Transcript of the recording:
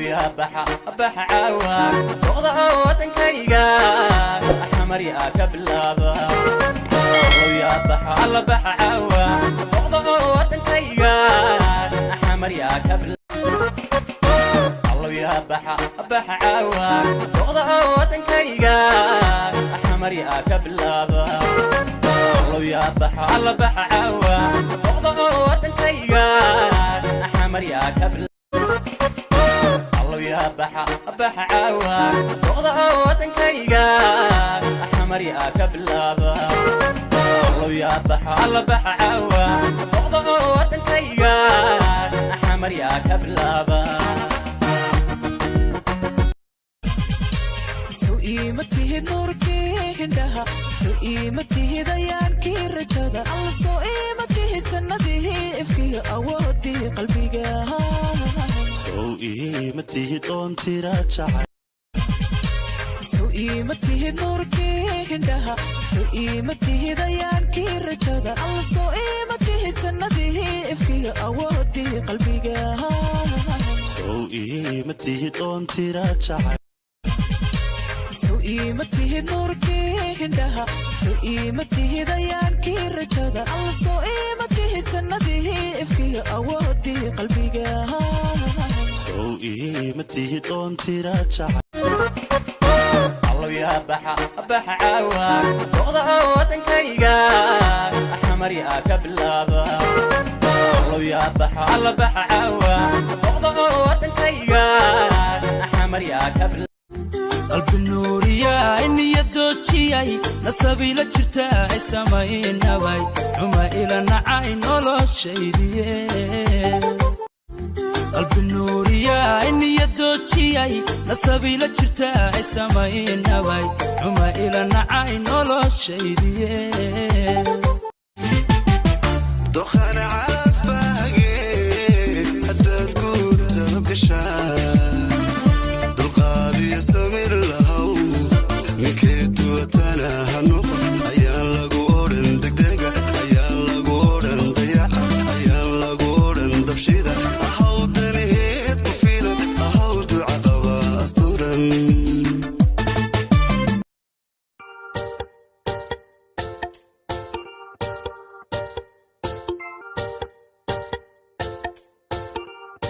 Allow baxa baxa caawa, boqda wadankayga Xamaryaa ka bilaaba. Allow baxa alla baxa caawa, boqda wadankayga Xamaryaa ka bilaaba. Allow baxa baxa caawa, boqda wadankayga Xamaryaa ka bilaaba. Allow baxa alla baxa caawa, boqda wadankayga Xamaryaa ka bilaaba. Allow baxa baxa caawa, boqda wadankayga Xamaryaa ka bilaaba. Allow baxa alla baxa caawa, boqda wadankayga Xamaryaa ka bilaaba. Sow iima tihid nuurkii hindhaha, sow iima tihid ayaankii rajada alla, sow iima tihid jannadii ifkiyo awoodii qalbiga. Sow iima tihid oon tira jacay. Sow iima tihid nuurkii hindhaha, sow iima tihid ayaankii rajada alla, sow iima tihid jannadii ifkiyo awoodii qalbiga. Sow iima tihid oon tira jacay. Sow iima tihid nuurkii hindhaha, sow iima tihid ayaankii rajada alla, sow iima tihid jannadii ifkiyo awoodii qalbiga. Sow iima tihid oon tira jacay. Allow baxa baxa caawa, boqda wadankayga Xamaryaa ka bilaaba. Allow baxa alla baxa caawa, boqda wadankayga Xamaryaa ka bilaaba. Qalbi nuuriyay, niyadoojiyay, nasabiila jirta ay samaynabay, xuma ila nacay noloshaydiye. Qalbi nuuriyay, niyadoojiyay, nasabiila jirta ay samaynabay, xuma ila nacay noloshaydiye. Doqana calafbaage haddaad guurdado gashaa, dulqaadiyo samir lahow, ninkee duwatana ha noqon.